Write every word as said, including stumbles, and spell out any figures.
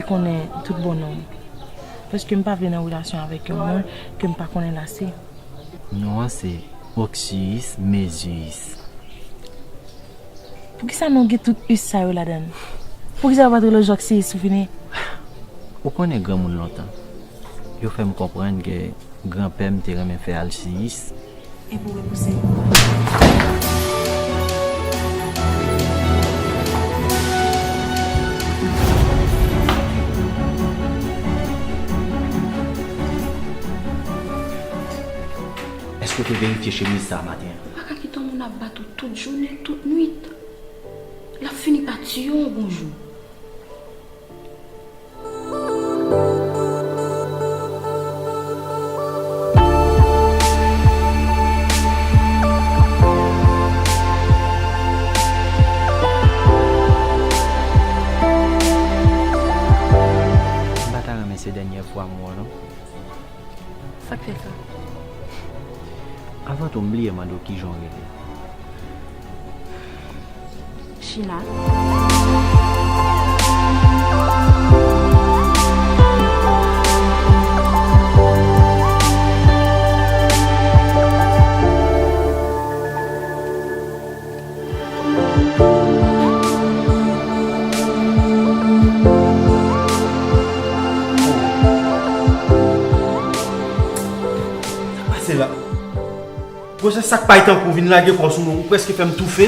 Konnen tout bon non. Paske m pa vle nan relasyon avèk yon moun ke m pa konnen l ase. Non an se Oxyus Mezius. Poukisa non gen tout us sa yo ladan l? Poukisa yo pa t rele w Oxyus pou fini? Ou konnen granmoun lontan. Yo fè m konprann ke granpè m te renmen fè alsiyis. E pou repouse. Èske w te verifye chemiz sa a maten an? Ou pa ka kite yon moun ap bat ou tout jounen, tout nwit. L ap fini pa tiye w yon bon jou. M pa ta renmen se dènyè fwa m wè w non. Sa k fè sa? Avan tou, m bliye mande w kijan w rele. China. Sa k pase la? Gwosè sak pay tankou vin lage kò w sou mwen, ou prèske fè m toufe.